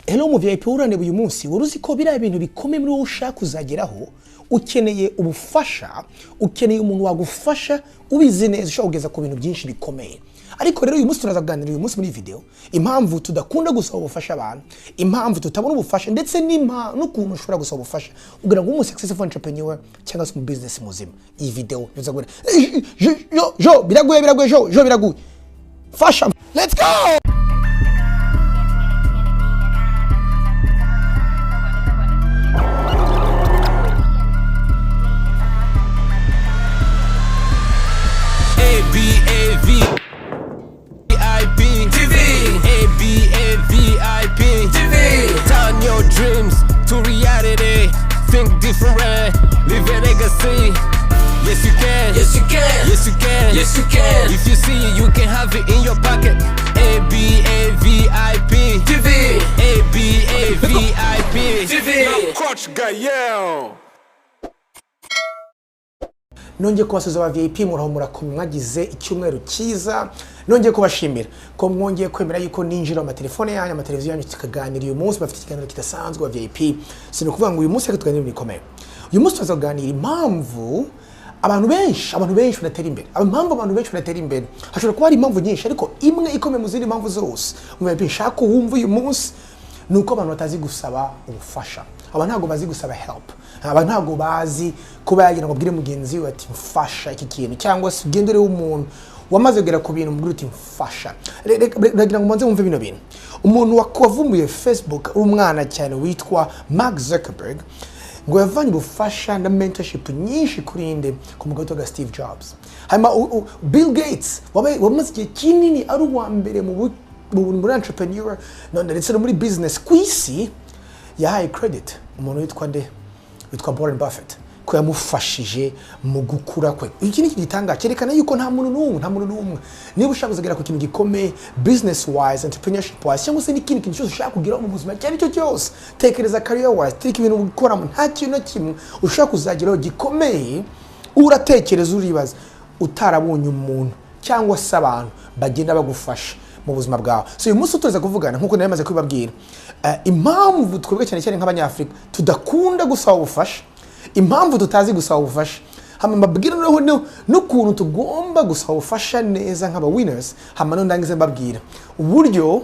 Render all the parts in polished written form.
Hello mu VIP, uraneba uyu munsi, wari uzi ko biriya bintu bikomeye muri wowe ushaka kuzageraho ukeneye ubufasha, ukeneye umuntu wagufasha ubizi neza, ushobora kugeza ku bintu byinshi bikomeye? Ariko rero uyu munsi turaza kuganira, uyu munsi muri iyi video, impamvu tudakunda gusaba ubufasha abantu, impamvu tutabona ubufasha, ndetse n'ukuntu ushobora gusaba ubufasha kugira ngo ube umu successful entrepreneur cyangwa se umu business muzima. Iyi video biza guhera jo jo, biraguye, biraguye, jo jo, biraguye, fasha, let's go! A B A V I P TV. A B A V I P TV. Turn your dreams to reality. Think different, leave a legacy. Yes you can. Yes, you can. Yes you can. Yes, you can. If you see it, you can have it in your pocket. A B A V I P TV. A B A V I P TV. Coach Gael. Nongeye kubasuhuza aba VIP, muraho, murakomeye, mwagize icyumweru cyiza. Nongeye kubashimira ko mwongeye kwemera yuko ninjira amatelefone yanyu, amateleviziyo yanyu, tukaganira. Uyu munsi bafite ikiganiro kidasanzwe aba VIP. Si ni ukuvuga ngo uyu munsi reka tuganire ibintu bikomeye. Uyu munsi turaza kuganira impamvu abantu benshi badatera imbere. Impamvu abantu benshi badatera imbere, hashobora kuba hari impamvu nyinshi, ariko imwe ikomeye mu zindi mpamvu zose mu VIP nshaka wumva uyu munsi ni uko abantu batazi gusaba ubufasha. Aba ntabwo bazi gusaba help, aba ntabwo bazi kuba yagira ngo abwire mugenzi we ati: "Mfasha iki kintu", cyangwa se ugende urebe umuntu wamaze kugera ku bintu, umubwire uti: "Mfasha." Ragira ngo mubanze wumve bino bintu. Umuntu wavumbuye Facebook ari umwana cyane witwa Mark Zuckerberg ngo yavanye ubufasha na mentorship nyinshi kuri inde? Ku mugabo witwaga Steve Jobs. Hanyuma Bill Gates wamaze igihe kinini ari uwa mbere muri entrepreneur ndetse no muri business ku isi, yahaye credit umuntu witwa nde? Witwa Warren Buffett, ko yamufashije mu gukura kwe. Iki ni ikintu gitangaje cyerekana yuko nta muntu n'umwe, nta muntu n'umwe, niba ushaka kuzagera ku kintu gikomeye business wise, entrepreneurship wise, cyangwa se n'ikindi kintu cyose ushaka kugeraho mu buzima icyo ari cyo cyose, tekereza career wise, teka ibintu ukoramo, nta kintu na kimwe ushaka kuzageraho gikomeye uratekereza, uribaza, utarabonye umuntu cyangwa se abantu bagenda bagufasha mu buzima bwawe. So uyu munsi tuza kuvugana, nk'uko nari maze kubibabwira, impamvu twebwe cyane cyane nk'Abanyafurika tudakunda gusaba ubufasha, impamvu tutazi gusaba ubufasha, hama mbabwira noneho n'ukuntu tugomba gusaba ubufasha neza nk'aba winners. Hama noneho ndangize mbabwira uburyo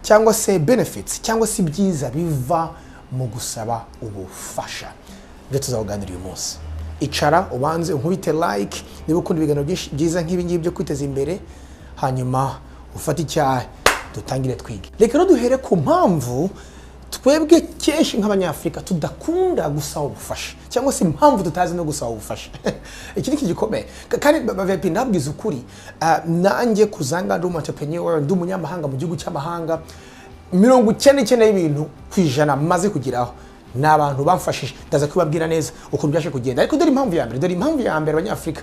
cyangwa se benefits cyangwa se ibyiza biva mu gusaba ubufasha. Ibyo tuzakuganira uyu munsi. Icara ubanze unkubite like niba ukunda ibiganiro byinshi byiza nk'ibi ngibi byo kwiteza imbere, hanyuma ufate icyayi dutangire twige. Reka rero duhere ku mpamvu twebwe kenshi nk'Abanyafurika tudakunda gusaba ubufasha, cyangwa se impamvu tutazi no gusaba ubufasha. Iki ni ikintu gikomeye. Kandi ba VIP, ndabwiza ukuri, nanjye kuzanga ndi umu entrepreneur, ndi umunyamahanga mu gihugu cy'amahanga, 99% y'ibintu maze kugeraho ni abantu bamfashije. Ndaza kubabwira neza ukuntu byaje kugenda, ariko dore impamvu ya mbere, dore impamvu ya mbere Abanyafurika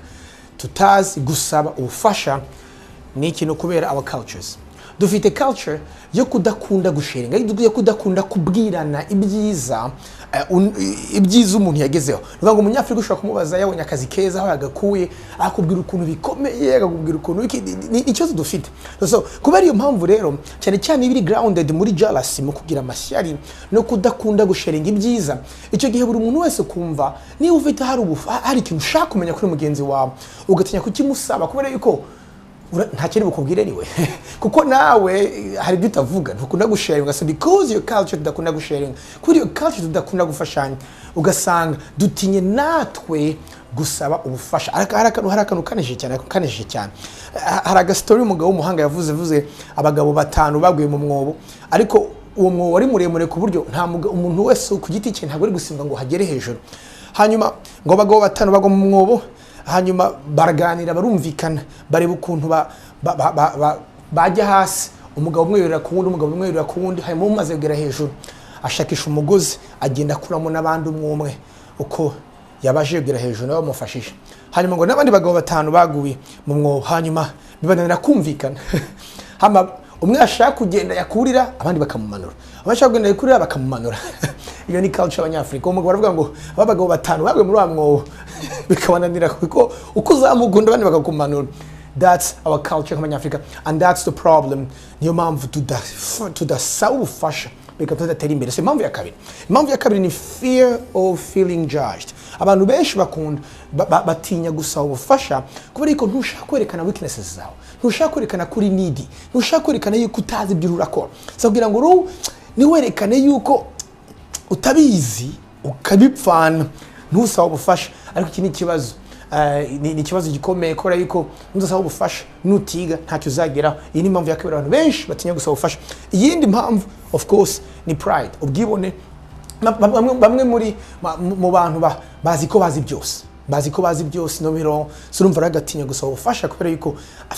tutazi gusaba ubufasha. Ni ikintu kubera our cultures. Dufite culture yo kudakunda gusharinga, yo kudakunda kubwirana ibyiza, ibyiza umuntu yagezeho. Ni ukuvuga ngo Umunyafurika ushobora kumubaza yabonye akazi keza, aho yagakuye, akakubwira ukuntu bikomeye, akakubwira ukuntu ni ikibazo dufite. So kubera iyo mpamvu rero, cyane cyane ibiri grounded muri jealousy, mu kugira amashyari no kudakunda gusharinga ibyiza, icyo gihe buri muntu wese kumva niba ufite hari ikintu ushaka kumenya kuri mugenzi wawe, ugatinya kukimusaba kubera yuko nta kintu bukubwire anyway, kuko nawe hari ibyo utavuga, ntukunda gusharinga. So because your culture tudakunda gusharinga, kuri iyo culture tudakunda gufashanya, ugasanga dutinye natwe gusaba ubufasha. Hari akantu kanejeje cyane, kanejeje cyane. Hari agastori umugabo w'umuhanga yavuze, avuze abagabo batanu baguye mu mwobo, ariko uwo mwobo wari muremure ku buryo nta umuntu wese ku giti cye ntabwo ari gusimbuka ngo hagere hejuru. Hanyuma ngo abagabo batanu bagwa mu mwobo, hanyuma baraganira, barumvikana, bareba ukuntu bajya hasi. Umugabo umwe yurira ku wundi, umugabo umwe yurira ku wundi. Hanyuma umaze kugera hejuru ashakisha umugozi, agenda akuramo n'abandi umwe umwe uko yabaje kugera hejuru, nawe bamufashije. Hanyuma ngo n'abandi bagabo batanu baguye mu mwobo, hanyuma bibananira kumvikana. Hama umwe ashaka kugenda yakurira, abandi bakamumanura, abandi ashaka kugenda yakurira, bakamumanura. Iyo ni culture y'Abanyafurika. Uwo mugabo aravuga ngo aba bagabo batanu baguye muri wa mwobo bikabananira, kuko uko uzamuka undi abandi bakakumanura. That's our culture nk'Abanyafurika and that's the problem. Niyo mpamvu tudasaba ubufasha. Bigatuma tudatera imbere. So impamvu ya kabiri ni fear of feeling judged. Abantu benshi bakunda batinya gusaba ubufasha kubera ko ntushaka kwerekana weaknesses zawe, ntushaka kwerekana kuri needy, ntushaka kwerekana yuko utazi ibyo urakora. So kugira ngo niwerekane yuko utabizi, ukabipfana, ntusaba ubufasha. Ariko iki ni ikibazo. Ni ikibazo gikomeye kubera yuko nudasaba ubufasha, nutiga, ntacyo uzageraho. Iyi ni impamvu ya kabiri abantu benshi batinya gusaba ubufasha. Iyindi mpamvu, of course, ni pride, ubwibone. Bamwe mu bantu bazi ko bazi byose, bazi ko bazi byose, no biro. So urumva rero agatinya gusaba ubufasha kubera yuko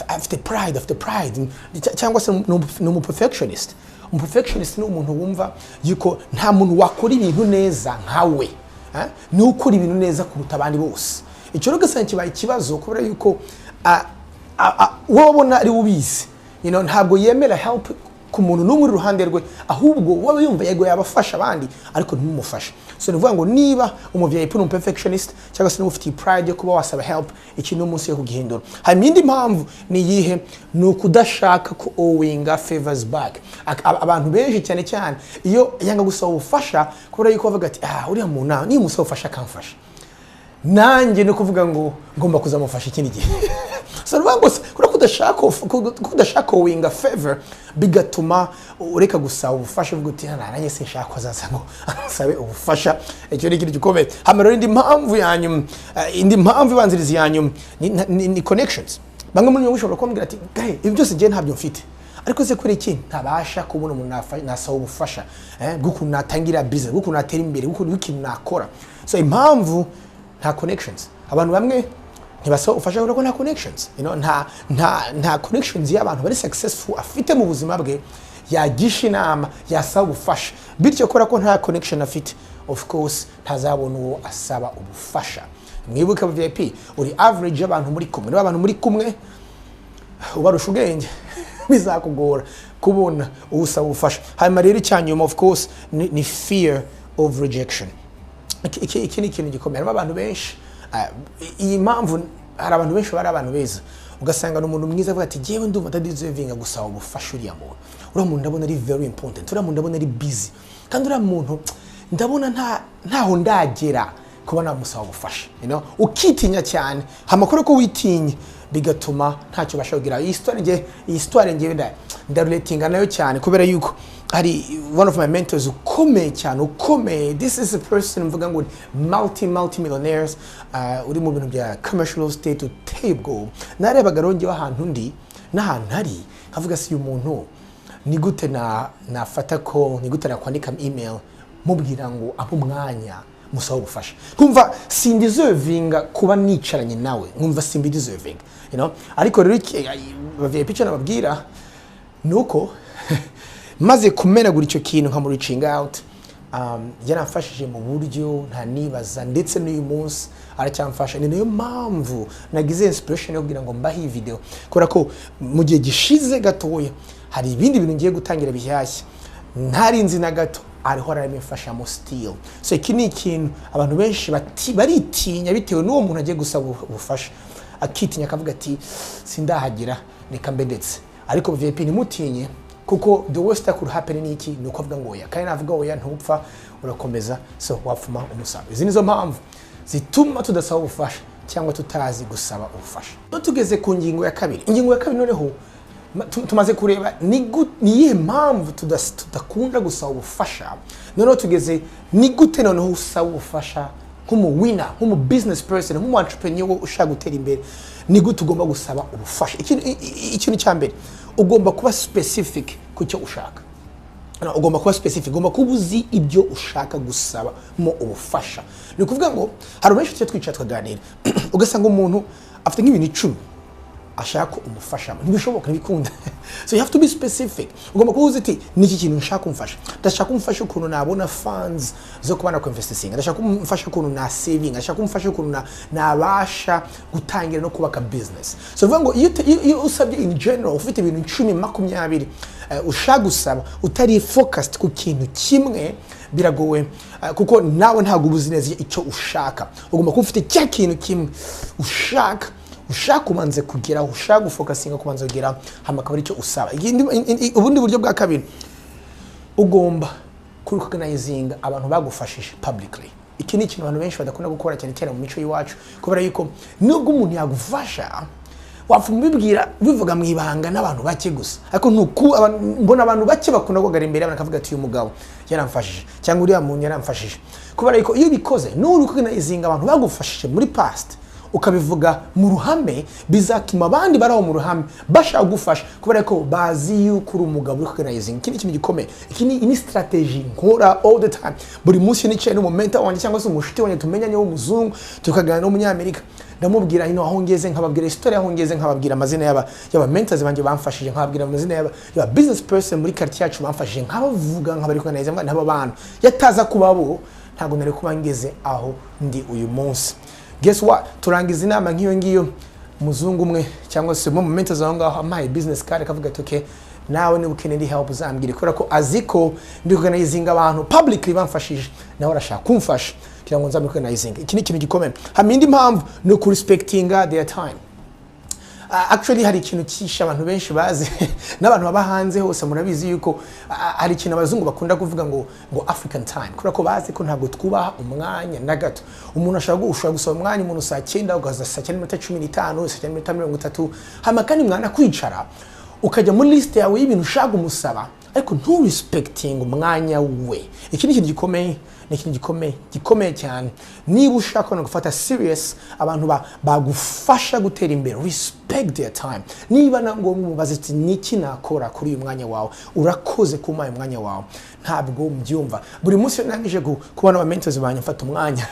afite pride, afite pride, cyangwa se ni umu perfectionist. Umu perfectionist ni umuntu wumva yuko nta muntu wakora ibintu neza nkawe, eh? Ni ukora ibintu neza kuruta abandi bose. Icyo rero ugasanga kibaye ikibazo kubera yuko wowe ubona ari we ubizi, ntabwo yemera help ku muntu n'umwe uri iruhande rwe, ahubwo wowe yumva yego yabafasha abandi ariko ntumumufashe. So ni ukuvuga ngo niba umu VIP ni umu perfectionist cyangwa se niba ufitiye pride yo kuba wasaba help, iki ni umunsi yo kugihindura. Hanyuma indi mpamvu ni iyihe? Ni ukudashaka ku owinga favors back. Abantu benshi cyane cyane iyo yanga gusaba ubufasha kubera yuko bavuga ati: "Ah, uriya muntu niba umusaba ubufasha akamfasha, nanjye ni ukuvuga ngo ngomba kuzamufasha ikindi gihe." So ni ukuvuga ngo kubera ko udashaka owinga favor, bigatuma ureka gusaba ubufasha, uvuga uti: "Ah, nanjye sinshaka ko azaza ngo ansabe ubufasha." Icyo ni ikintu gikomeye. Hano rero indi mpamvu ya nyuma, indi mpamvu ibanziriza iya nyuma ni connections. Bamwe muri mwe mushobora kumbwira ati: "Gahe, ibi byose njyewe ntabyo mfite, ariko se kuri iki ntabasha kubona umuntu nasaba ubufasha bw'ukuntu natangira business, bw'ukuntu natera imbere, bw'ukuntu bw'ikintu nakora?" So impamvu, nta connections. Abantu bamwe ntibasaba ubufasha kubera ko nta connections, nta connections y'abantu bari successful afite mu buzima bwe yagisha inama, yasaba ubufasha. Bityo kubera ko nta connection afite, of course ntazabona uwo asaba ubufasha. Mwibuke VIP, uri average y'abantu muri kumwe. Niba abantu muri kumwe ubarusha ubwenge, bizakugora kubona usaba ubufasha. Hanyuma rero icyanyuma, of course, ni fear of rejection. Iki ni ikintu gikomeye. Harimo abantu benshi, iyi mpamvu, hari abantu benshi bari abantu beza, ugasanga ni umuntu mwiza, avuga ati: "Jyewe ndumva atadeservinga gusaba ubufasha uriya muntu. Uriya muntu ndabona ari very important, uriya muntu ndabona ari busy, kandi uriya muntu ndabona ntaho ndagera kuba namusaba ubufasha." Ukitinya cyane. Amakuru ko witinya bigatuma ntacyo ubasha kugira. Iyi histoire ngewe ndarelatinga nayo cyane kubera yuko hari one of my mentors ukomeye cyane, ukomeye. This is a person mvuga ngo multi millionaires, uri mu bintu bya commercial real estate uteye ubwoba. Narebaga rero ngewe ahantu ndi n'ahantu ari, nkavuga: "Si uyu muntu ni gute na nafata ko ni gute nakwandika email mubwira ngo ampe umwanya musaba ubufasha?" Nkumva sindeservinga kuba nicaranye nawe, nkumva simbideservinga. Ariko rero ba VIP, icyo nababwira ni uko maze kumenagura icyo kintu, nka reaching out, yaramfashije mu buryo ntanibaza, ndetse n'uyu munsi aracyamfasha. Ni nayo mpamvu nagize inspiration yo kugira ngo mbahe iyi video, kubera ko mu gihe gishize gatoya hari ibindi bintu ngiye gutangira bishyashya ntari nzi na gato, ariho arabimfashamo still. So iki ni ikintu abantu benshi baritinya bitewe n'uwo muntu agiye gusaba ubufasha, akitinya akavuga ati: "Sindahagera, reka mbe." Ndetse ariko VIP, ntimutinye, kuko the worst that could happen ni iki? Ni uko avuga ngo oya. Kandi navuga oya, ntupfa, urakomeza. So wapfuma umusaba. Izi nizo mpamvu zituma tudasaba ubufasha cyangwa tutazi gusaba ubufasha. No tugeze ku ngingo ya kabiri. Ingingo ya kabiri noneho, tumaze kureba ni iyihe mpamvu tudakunda gusaba ubufasha. Noneho tugeze ni gute noneho usaba ubufasha nk'umu winner, nk'umu business person, nk'umu entrepreneur ushaka gutera imbere. Ni gute ugomba gusaba ubufasha? Ikintu cya mbere, ugomba kuba specific ku cyo ushaka. No, ugomba kuba specific, ugomba kuba uzi ibyo ushaka gusaba mo ubufasha. Ni ukuvuga ngo hari benshi tujya twicara tukaganira, ugasanga umuntu afite nk'ibintu 10 ashaka ko umufashamo. Ntibishoboka, ntibikunda. So you have to be specific. Ugomba kuba uzi uti: "Niki kintu nshaka kumfasha? Ndashaka kumfasha ukuntu nabona funds zo kuba nakwinvestinga, ndashaka kumfasha ukuntu na saving, ndashaka kumfasha ukuntu nabasha gutangira no kubaka business." So bivuga ngo iyo usabye in general, ufite ibintu 10, 20 ushaka gusaba, utari focused ku kintu kimwe, biragowe, kuko nawe ntabwo uba uzi neza icyo ushaka. Ugomba kuba ufite cya kintu kimwe ushaka kubanza kugeraho, ushaka gufocusinga kubanza kugeraho, hama akaba aricyo usaba. Ubundi buryo bwa kabiri, ugomba Kurecognizinga abantu bagufashije publicly. Iki ni ikintu abantu benshi badakunda gukora, cyane cyane mu mico y'iwacu, kubera yuko nubwo umuntu yagufasha, wapfa umubibwira, bivuga mu ibanga n'abantu bake gusa. Ariko nuku mbona abantu bake bakunda guhagarara imbere y'abantu bakavuga ati: "Uyu mugabo yaramfashije" cyangwa "Uriya muntu yaramfashije." Kubera yuko iyo ubikoze, nurecognizinga abantu bagufashije muri past, ukabivuga mu ruhame, bizatuma abandi bari aho mu ruhame bashaka kugufasha, kubera ko bazi yuko uri umugabo uri recognizinga. Iki ni ikintu gikomeye. Iki ni strategy nkora all the time. Buri munsi iyo nicaye n'umumentor wanjye cyangwa se umushuti wanjye tumenyanye w'umuzungu, tukaganira n'umunyamerika, ndamubwira ino aho ngeze, nkababwira story aho ngeze, nkababwira amazina y'aba mentors banjye bamfashije, nkababwira amazina y'aba business person muri quartier yacu bamfashije, nkabavuga, nkabarecognize n'aba bantu. Yataza kuba bo, ntabwo nari kuba ngeze aho ndi uyu munsi. Guess what? Turangiza inama nk'iyo ngiyo, umuzungu umwe cyangwa se umwe mu mentors aho ngaho ampaye business card, akavuga ati: "Okay, nawe niba ukeneye indi help uzambwire." Kubera ko azi ko ndi recognizinga abantu publicly bamfashije, nawe arashaka kumfasha kugira ngo nzamurecognizinge. Iki ni ikintu gikomeye. Hama indi mpamvu ni ukurespectinga their time. Actually hari ikintu cyishe abantu benshi bazi n'abantu baba hanze hose. Murabizi yuko hari ikintu abazungu bakunda kuvuga ngo "African time", kubera ko bazi ko ntabwo twubaha umwanya na gato. Umuntu ashobora ushobora gusaba umwanya umuntu saa 9, ukaza saa 9:15, saa 9:30. Hama kandi mwana kwicara, ukajya muri liste yawe y'ibintu ushaka kumusaba, ariko nturespectinge umwanya we. Iki ni ikintu gikomeye, ni ikintu gikomeye, gikomeye cyane. Niba ushaka no gufata serious abantu bagufasha gutera imbere, respect their time. Niba na ngombwa, umubaze ati: "Niki nakora kuri uyu mwanya wawe? Urakoze kumpaye umwanya wawe." Ntabwo mbyumva. Buri munsi iyo ndangije kubona aba mentors banjye, mfata umwanya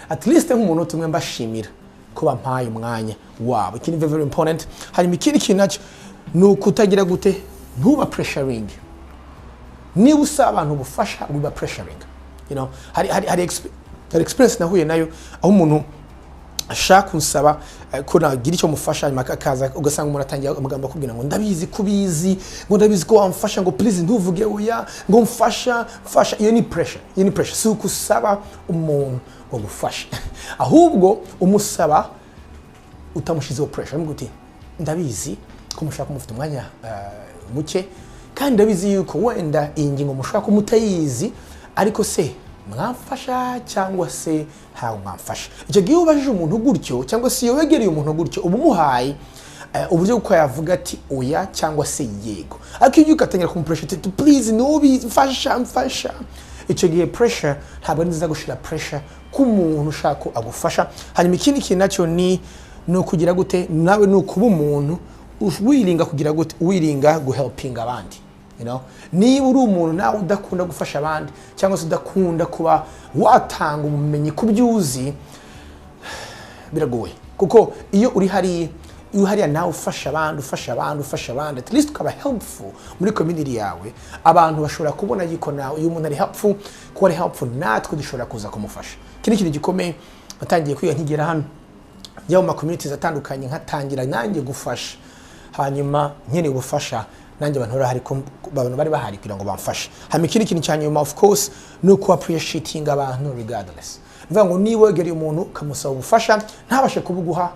at least nk'umunota umwe mbashimira ko bampaye umwanya wabo. Iki ni very, very important. Hanyuma ikindi kintu nacyo ni ukutagira gute? Ntuba pressuring. Niba usaba abantu ubufasha, wiba pressuring. Hari experience nahuye nayo aho umuntu ashaka kunsaba ko nagira icyo mufasha, hanyuma akaza, ugasanga umuntu atangiye amagambo akubwira ngo: "Ndabizi ko ubizi", ngo: "Ndabizi ko wamfasha", ngo: "Please ntuvuge oya", ngo: "Mfasha, mfasha." Iyo ni pressure, iyo ni pressure. Si uko usaba umuntu ngo gufashe, ahubwo umusaba utamushizeho pressure. Uramubwira uti: "Ndabizi ko mushaka kumufite umwanya muke, kandi ndabizi yuko wenda iyi ngingo mushobora kuba mutayizi, ariko se mwamfasha cyangwa se ntabwo mwamfasha?" Icyo gihe iyo ubajije umuntu gutyo, cyangwa se iyo wegereye umuntu gutyo, uba umuhaye uburyo bw'uko yavuga ati oya cyangwa se yego. Ariko iyo ugatangira kumupressure uti: "Please, ntubifasha, mfasha", icyo gihe pressure ntabwo ari nziza, gushyira pressure ku muntu ushaka ko agufasha. Hanyuma ikindi kintu nacyo ni ukugira gute? Nawe ni ukuba umuntu wiringa kugira gute? Wiringa guhelpinga abandi. Niba uri umuntu nawe udakunda gufasha abandi, cyangwa se udakunda kuba watanga ubumenyi ku byo uzi, biragoye. Kuko iyo uri hariya, iyo hariya nawe ufasha abandi, ufasha abandi, ufasha abandi, at least ukaba helpful muri community yawe, abantu bashobora kubona yuko nawe iyo umuntu ari helpful, kuba ari helpful, natwe dushobora kuza kumufasha. Iki ni ikintu gikomeye natangiye kwiga nkigera hano, njya mu ma communities atandukanye, nkatangira nanjye gufasha. Hanyuma nkeneye ubufasha, nanjye abantu bari bahari abantu bari bahari kugira ngo bamfashe. Hanyuma ikindi kintu cya nyuma, of course, ni uku appreciating abantu regardless. Ni ukuvuga ngo niba wegereye umuntu ukamusaba ubufasha ntabashe kubuguha,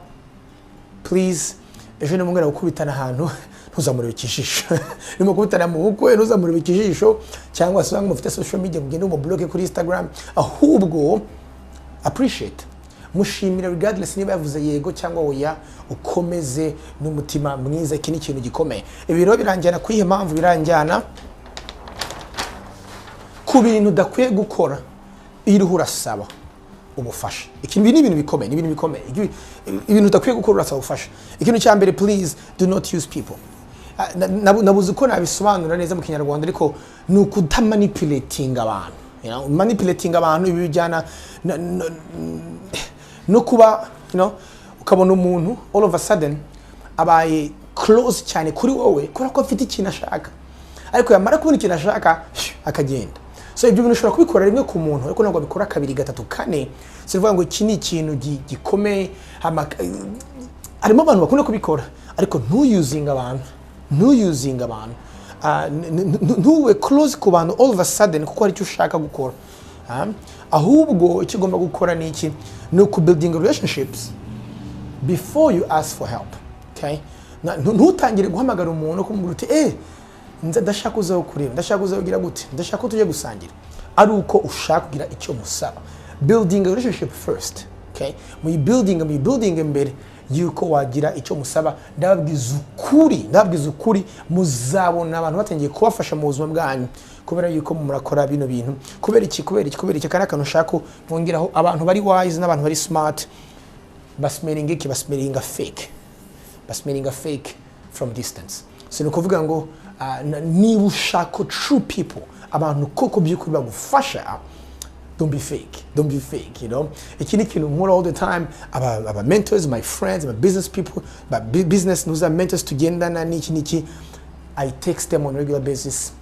please, ejo nimubwira gukubitana ahantu, ntuzamurebe ikijisho. Nimukubitana mu bukwe, ntuzamurebe ikijisho, cyangwa se mufite social media, mugende umubloke kuri Instagram. Ahubwo appreciate, mushimira regardless niba yavuze yego cyangwa oya, ukomeze n'umutima mwiza. Iki ni ikintu gikomeye. Ibi rero biranjyana ku iyihe mpamvu? Biranjyana ku bintu udakwiye gukora iyo uriho urasaba ubufasha. Iki ni ibintu bikomeye, ni ibintu bikomeye. Ibintu udakwiye gukora urasaba ubufasha. Ikintu cya mbere, please do not use people. Nabuze uko nabisobanura neza mu Kinyarwanda, ariko ni ukutamanipulatinga abantu. Manipulating abantu, ibi bijyana no kuba ukabona umuntu all of a sudden abaye close cyane kuri wowe kubera ko afite ikintu ashaka, ariko yamara kubona ikintu ashaka akagenda. So ibyo bintu ushobora kubikora rimwe ku muntu, ariko ntabwo wabikora kabiri, gatatu, kane. Si ukuvuga ngo iki ni ikintu gikomeye. Harimo abantu bakunda kubikora, ariko ntuyuzinge abantu, ntuyuzinge abantu. Ntube close ku bantu all of a sudden kuko hari icyo ushaka gukora. Ahubwo icyo ugomba gukora ni iki? Ni ukubuilding relationships before you ask for help, okay? Ntutangire guhamagara umuntu kumubwira uti: "Eh, nza, ndashaka uzaho kureba, ndashaka uzaho ugira gute, ndashaka ko tujya gusangira." Ari uko ushaka kugira icyo musaba. Building a relationship first, okay? Muyi building mbere yuko wagira icyo musaba. Ndababwiza ukuri, ndababwiza ukuri, muzabona abantu batangiye kubafasha mu buzima bwanyu kubera yuko murakora bino bintu. Kubera iki? Kubera iki? Kubera iki? Aka ni akantu ushaka ko mwongeraho. Abantu bari wise n'abantu bari smart basmellinga iki? Basmellinga fake, basmellinga fake from distance. So ni ukuvuga ngo niba ushaka true people, abantu koko by'ukuri bagufasha, don't be fake, don't be fake. Iki ni ikintu nkora all the time. Aba mentors, my friends, my business people, my business nuza mentors tugendana n'iki n'iki, I text them on regular basis.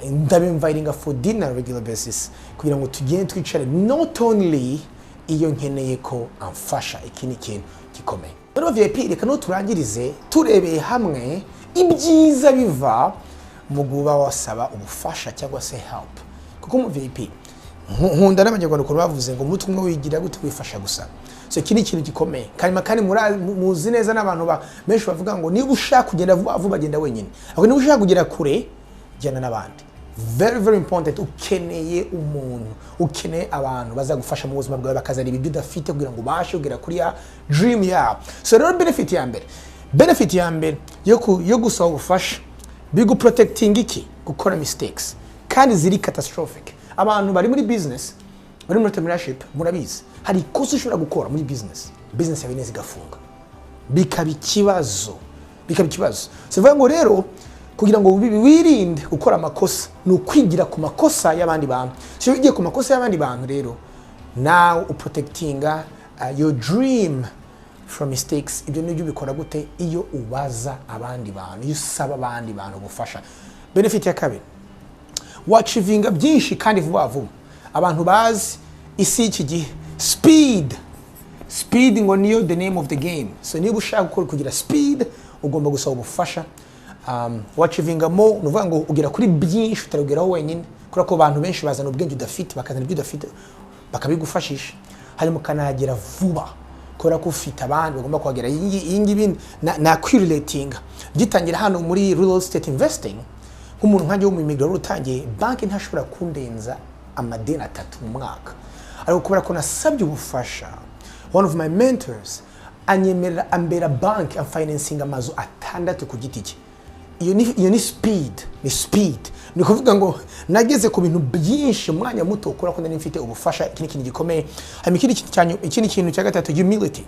Ndabinvitinga for dinner regular basis kugira ngo tugende twicare, not only iyo nkeneye ko amfasha. Iki ni ikintu gikomeye. Rero VIP, reka no turangirize turebeye hamwe ibyiza biva mu kuba wasaba ubufasha cyangwa se help, kuko mu VIP nkunda n'Abanyarwanda ukuntu bavuze ngo umutwe umwe wigira gute? Wifasha gusa. So iki ni ikintu gikomeye. Hanyuma kandi muzi neza n'abantu benshi bavuga ngo niba ushaka kugenda vuba vuba, genda wenyine, ariko niba ushaka kugera kure, jyana n'abandi. Very, very important. Ukeneye umuntu, ukeneye abantu bazagufasha mu buzima bwawe, bakazana ibyo udafite kugira ngo ubashe kugera kuri ya dream yawe. So rero benefit ya mbere yo gusaba ubufasha, biguprotecting iki? Gukora mistakes kandi ziri catastrophic. Abantu bari muri business, bari muri entrepreneurship, murabizi, hari ikosa ushobora gukora muri business yawe neza igafunga, bikaba ikibazo, bikaba ikibazo. Si ngo rero kugira ngo wirinde gukora amakosa ni ukwigira ku makosa y'abandi bantu. So iyo wigiye ku makosa y'abandi bantu rero, nawe uprotectinga your dream from mistakes. Ibyo nibyo ubikora gute? Iyo ubaza abandi bantu, iyo usaba abandi bantu ubufasha. Benefit ya kabiri, wachievinga byinshi kandi vuba vuba. Abantu bazi isi y'iki gihe, speed, speed ngo niyo the name of the game. So niba ushaka gukora kugira speed, ugomba gusaba ubufasha. Wachievinga mo, ni ukuvuga ngo ugera kuri byinshi utarugeraho wenyine, kubera ko abantu benshi bazana ubwenge udafite, bakazana ibyo udafite bakabigufashisha. Hanyuma ukanahagera vuba kubera ko ufite abandi bagomba kuhagera. Iyi ngiyi nakwirelatinga gitangira hano muri real estate investing, nk'umuntu nkanjye wo mu migabo utangiye, banki ntashobora kundenza amadeni 3 mu mwaka. Ariko kubera ko nasabye ubufasha, one of my mentors anyemerera, ambera banki, amfinancinga amazu 6 ku giti cye. Iyo ni speed, ni speed. Ni ukuvuga ngo nageze ku bintu byinshi mu mwanya muto kubera ko nari mfite ubufasha. Iki ni ikintu gikomeye. Hanyuma ikindi kintu cya gatatu, humility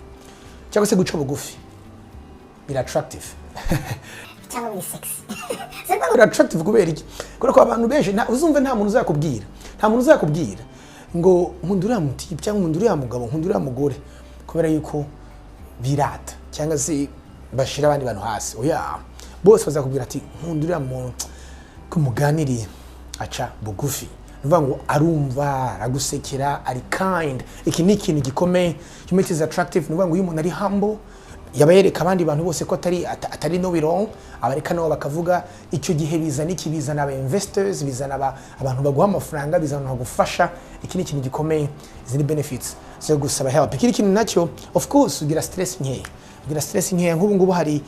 cyangwa se guca bugufi biri attractive. Cyangwa biri sexy. Biri attractive kubera iki? Kubera ko abantu benshi uzumve, nta muntu uzakubwira, nta muntu uzakubwira ngo nkunda uriya mutipe, cyangwa nkunda uriya mugabo, nkunda uriya mugore, kubera yuko birata cyangwa se bashira abandi bantu hasi. Oya, bose bazakubwira ati nkunda uriya muntu ko muganiriye aca bugufi, ni ukuvuga ngo arumva, aragusekera, ari kind. Iki ni ikintu gikomeye. Humility is attractive. Ni ukuvuga ngo iyo umuntu ari humble, yaba yereka abandi bantu bose ko atari know it all, abareka nabo bakavuga. Icyo gihe bizana iki? Bizana aba investors, bizana abantu baguha amafaranga, bizana abantu bagufasha. Iki ni ikintu gikomeye. Izi ni benefits zo gusaba help. Ikindi kintu nacyo, of course, ugira stress nkeya, ugira stress nkeya. Nk'ubu ngubu hari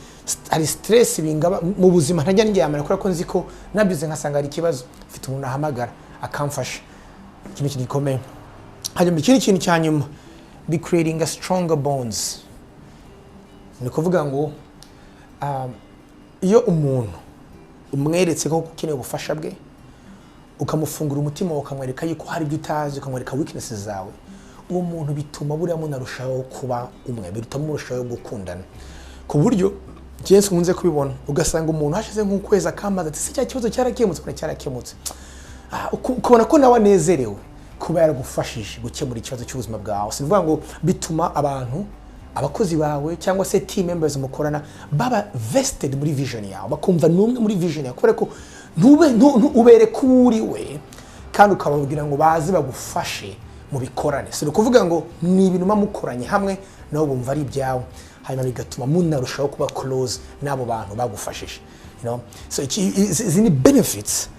stress bingaba mu buzima ntajya ndyamana, kubera ko nzi ko nabyuze nkasanga hari ikibazo, mfite umuntu ahamagara akamfasha. Iki ni ikintu gikomeye. Hanyuma ikindi kintu cya nyuma, be creating a stronger bonds. Ni ukuvuga ngo iyo umuntu umweretse ko ukeneye ubufasha bwe, ukamufungura umutima wawe, ukamwereka yuko hari ibyo utazi, ukamwereka weaknesses zawe, uwo muntu bituma buriya munarushaho kuba umwe, bituma murushaho gukundana, ku buryo Jens nkunze kubibona, ugasanga umuntu hashize nk'ukwezi akamaze ati: "Se cya kibazo cyarakemutse?" Ubona cyarakemutse. Ukabona ko nawe anezerewe kuba yaragufashije gukemura ikibazo cy'ubuzima bwawe. Si ukuvuga ngo bituma abantu, abakozi bawe cyangwa se team members mukorana, baba vested muri vision yawe, bakumva ni umwe muri vision yawe, kubera ko ntube ubereka uwo uri we, kandi ukababwira ngo baze bagufashe mu bikorane. Si ukuvuga ngo ni ibintu muba mukoranye hamwe, nabo bumva ari ibyawe, hanyuma bigatuma munarushaho kuba close n'abo bantu bagufashije. So izi ni benefits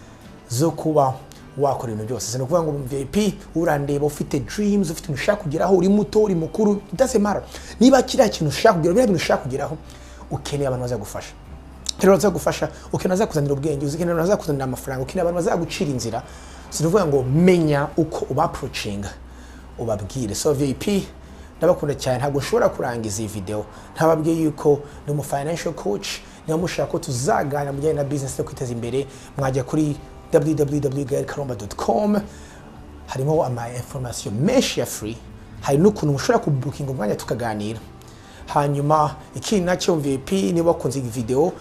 zo kuba wakora ibintu byose. Si ukuvuga ngo mu VIP urandeba, ufite dreams, ufite ibintu ushaka kugeraho, uri muto, uri mukuru, it doesn't matter. Niba kiriya kintu ushaka kugeraho, biriya bintu ushaka kugeraho, ukeneye abantu bazagufasha. Rero bazagufasha, ukeneye abazakuzanira ubwenge, ukeneye abantu bazakuzanira amafaranga, ukeneye abantu bazagucira inzira. Sinavuga ngo menya uko uba approachinga, ubabwire. So VIP, ndabakunda cyane. Ntabwo nshobora kurangiza iyi video ntababwiye yuko ni umu financial coach. Niba mushaka ko tuzaganira mu bijyanye na business no kwiteza imbere, mwajya kuri www.gaelkaromba.com. Harimo ama information menshi ya free, hari n'ukuntu mushobora kubukinga umwanya tukaganira. Hanyuma ikindi nacyo, VIP, niba wakunze iyi video,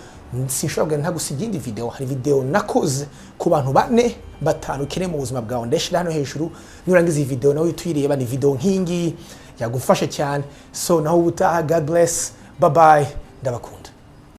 sinshobora kugenda ntagusiga iyindi video. Hari video nakoze ku bantu bane, batanu ukeneye mu buzima bwawe, ndashyira hano hejuru. Nurangiza iyi video nawe uhite uyireba. Ni video nk'iyi ngiyi yagufasha cyane. So naho ubutaha, God bless, bye bye, ndabakunda.